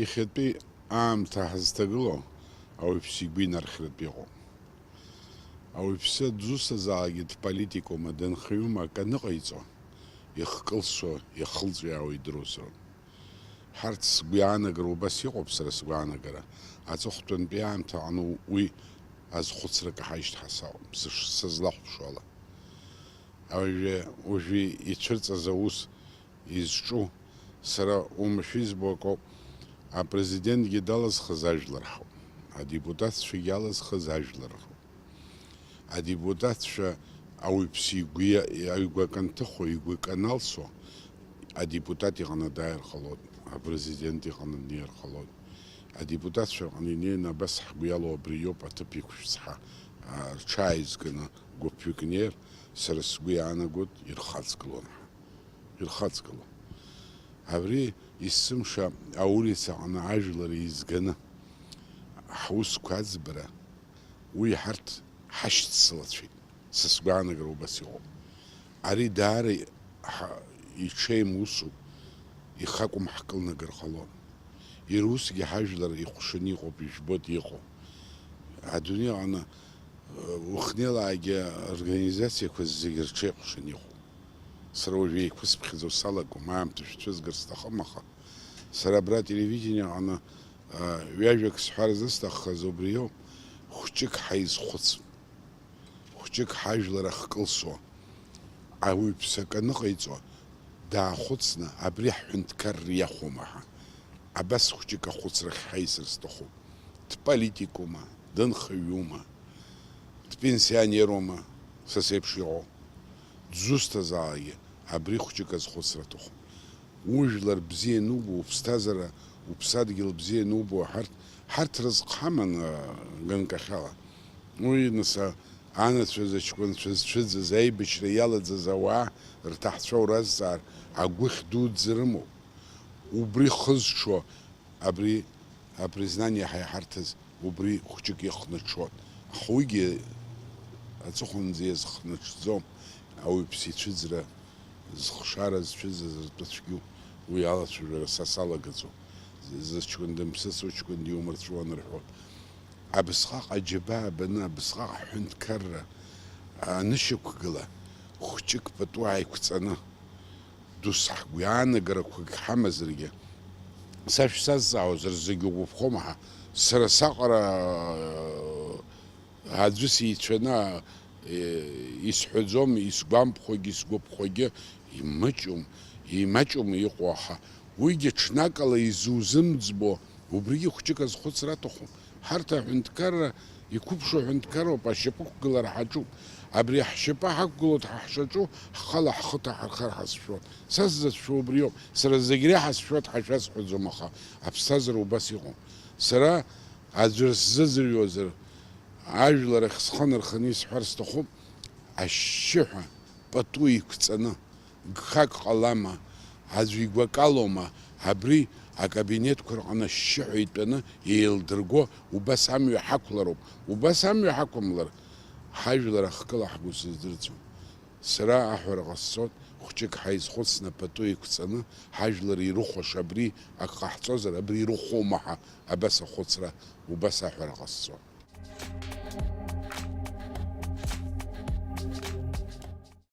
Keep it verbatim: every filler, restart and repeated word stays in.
Иахьатәи аамҭа ҳазҭагылоу ауаҩԥсы игәы инархьратәы иҟоуп. Ауаҩԥсы дзусҭазаалакгьы дполитикума, дынхаҩума, акы аныҟаиҵо, ихкылсуа, иахылҵәиаауа идыруазароуп. Ҳарҭ сгәы иаанагара убас иҟоуп, сара сгәы аанагара. Аҵыхәтәантәи аамҭа аҟны уи азхәыцра каҳажьт ҳәа саҟоуп, сыш-, сызлахәаԥшуала. Уажәы, уажәы ицәырҵыз аус изҿу, сара уамашәа избо акоуп, апрезидентгьы далазхыз ажәлар ҳауп, адепутатцәагьы иалазхыз ажәлар роуп. Адепутатцәа ауаҩԥсы игәы иа-, игәы аканҭыхо, игәы каналсуа, адепутат иҟны дааир ҟалоит, апрезидент иҟны днеир ҟалоит. Адепутатцәа рҟны инеины абас ҳгәы иалоу абри иоуп аҭыԥ иқәшәцҳа, а, рҽааизганы гәыԥҩык неир, сара сгәы иаанагоит, ирхаҵгылон ҳәа. Ирхаҵгылон. Абри есымша аулицаҟны ажәлар еизганы ҳусқәа аӡбара, уи ҳарҭ ҳашьцылацәеит. Са сгәаанагара убас иҟоуп. Ари даара ҳа-, иҽеим усуп, ихакәым ҳкылнагар ҟалом. Иара усгьы ҳажәлар ихәшаны иҟоуп, ижәбоит иҟоу. Адунеи аҟны, э, ухнеилаагьы аорганизациақәа зегьы рҽеиҟәшаны иҟоуп. Сара уажәы еиқәысԥхьаӡо салагом, аамҭа шәцәызгар сҭахым, аха сара абра ателевидение аҟны, э, ҩажәак сҳәар зысҭаххаз убриоуп, хәҷык ҳаизхәыц. Хәҷык ҳажәлар ахькылсуа, ауаҩԥсы акы аныҟаиҵо, даахәыцны, абри ҳҳәынҭқарра иахәома ҳәа, абас хәҷык ахәыцрахь ҳаисыр сҭахуп. Дполитикума, дынхаҩума, дпенсионерума, са сеиԥш иҟоу, дзусҭазаалакгьы абри хәҷык азхәыцра аҭахуп. Ужәлар бзиа анубо, уԥсҭазаара, уԥсадгьыл бзиа анубо, ҳарҭ, ҳарҭ рызҟ ҳаман, а, ганкахьала. Уи, нас, а, анацәа, зыҷкәынцәа зцәыӡыз, аибашьра иалаӡаз ауаа рҭаацәа уразҵаар, агәыхь дуӡӡа рымоуп. Убри хызҽуа, абри апризнание ҳаиҳарҭаз убри хәҷык ихныҽҽон. Аха уигьы аҵыхәанӡа иазхныҽӡом, ауаҩԥсы ицәыӡра, зхшара зцәыӡыз ртәы цәгьоуп, уи алацәажәара са салагаӡом. З-, зыҷкәын дымԥсыц, уҷкәын диумырҵәуан рҳәоит. Абысҟак аџьабаа баны, абысҟак ҳҳәынҭқарра анышьақәгыла, хәҷык пату ааиқәҵаны, дус ҳгәы иаанагарақәагь ҳамазаргьы, са шәсазҵаауазар, зегьы угәаԥхома ҳәа, сара саҟара аӡәы сеицәаны, э, исҳәаӡом, исгәамԥхогьы, исгәаԥхогьы, имаҷым, имаҷым иҟоу, аха уигьы ҽнакала изузымӡбо, убригьы хәҷык азхәыцра аҭахуп. Ҳарҭ аҳәынҭқарра иқәыԥшу аҳәынҭқарроуп, ашьапы ықәгылара ҳаҿуп. Абри ҳшьапы ҳақәгылоит ҳа ҳшаҿу, ҳхала ҳхы ҭаҳархар ҳазшәоит. Са сзацәшәо убриоуп. Сара зегь реиҳа сшәоит ҳәа шәасҳәаӡом, аха аԥсҭазаара убас иҟоуп. Сара аӡәыр сзыӡырҩуазар, ажәлар ахь схы нарханы исҳәар сҭахуп, ашьшьыҳәа пату иқәҵаны, гхак ҟалама, аӡәы игәакалома, абри акабинетқәа рҟны ашьшьыҳәа итәаны еилдырго, убас амҩа ҳақәлароуп, убас амҩа ҳақәымлар, ҳажәлар ахкыла ҳгәы сыздырӡом. Сара аҳәара ҟасҵоит, хәҷык ҳаизхәыцны пату еиқәҵаны, ҳажәлар ирыхәаша абри ак ҟаҳҵозар, абри ирыхәома ҳәа, абас ахәыцра, убас аҳәара ҟасҵоит.